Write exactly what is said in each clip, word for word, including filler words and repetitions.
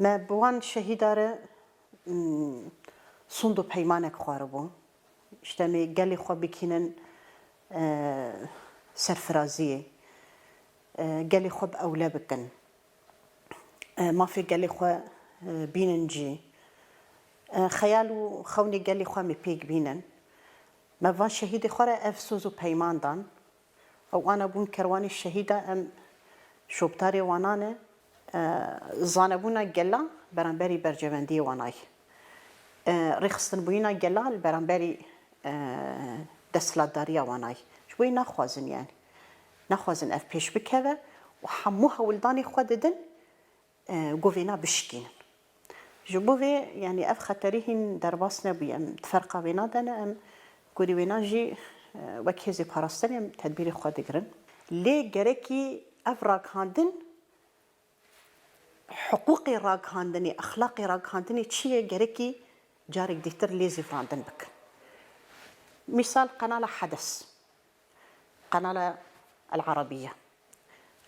Me bi wan şehîda re, mm, sund û peymanek xwaribû. Îşte, em ê gelê xwe bikînin, e, serfiraziyê, e, gelê xwe bi ewle bikin, e, mafê gelê xwe, e, bînin cî, e, xeyal û xewnê gelê xwe em ê pêk bînin. Me van şehîdê xwe re ev soz û peyman dan. Ew ana bûn kerwanê şehîda, em şoptarê wana ne. E, zanebûna gela beramberî berjewendiyê wanayî. E, rêxistinbûyîna gela li beramberî, e, desthilatdariya wanayî. Ji bo yê naxwazin, yani. Naxwazin ev pêş bikeve û hemû hewldanê xwe didin, e, ku vêna bişkînin. Ji bo vê, yani, ev xeterî hîn derbas nebûye. Em di ferqa wêna de ne, em gorî wêna jî, e, wek hêzê parastinê em tedbîrê xwe digirin. Lê gerekî ev ragihandin, hiqûqê ragihandinê, exlaqê ragihandinê çi ye, gerekî carek dîtir lê zîvirandin bikin. Mîsal, qenala Hedes, qenala El Arabiye,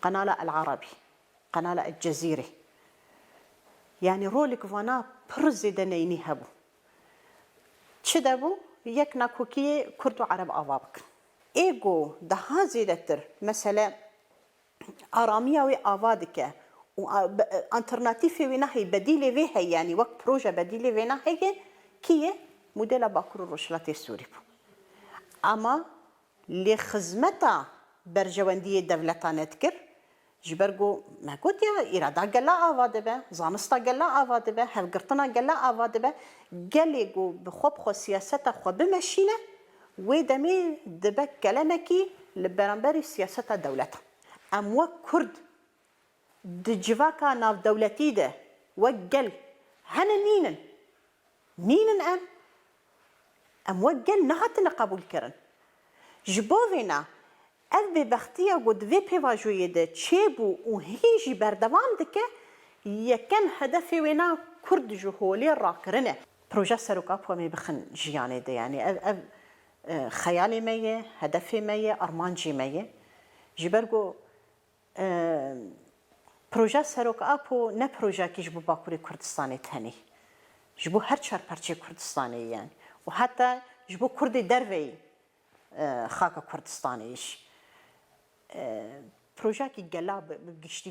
qenala El Arabi, qenala El Cezîre. Yani rolik vana pir zêde neynî hebû. Çi de bû? Yek nakokiyê Kurd û Ereb ava bikin. Ê ku daha zêdetir mesele aramiya wê ava dike û a-, be-, alternatîfê wê nahê, bedîlê vê heye, yanî wek proje bedîlê vê naheye, kî ye? Modela Bakur û Rojhilatê Sûrî bû. Ama lê xizmeta berjewendiyê dewleta nedikir, ji ber ku me got ya, îrada gela ava dibe, zanista gela ava dibe, hevgirtina gela ava dibe, gelê ku bi xwe bi xwe siyaseta xwe bimeşîne, wê demê dibe kelemekî li beramberî siyaseta dewleta. Em wek Kurd di civaka navdewletî de wek gel hene nînin. Nînin em. Em wek gel nehatine qebûlkirin. Ji bo vêna ev bêbextiya ku di vê pêvajoyê de çêbû û hîn jî berdewam dike, yekem hedefê wêna Kurd ji holê rakirine. Proja Serok Apo em ê bixin jiyanê de, yanî ev, ev, e, xeyalê me ye, hedefê me ye, armancê me ye. Ji ber ku, e, proja Serok Apo ne projeyekî ji bo Bakurê Kurdistanê tenê. Ji bo her çar perçeyê Kurdistanê ye, yanî. Û heta ji bo Kurdê derveyî, e, xaka Kurdistanê jî. E, projeyekî gela bi, bi giştî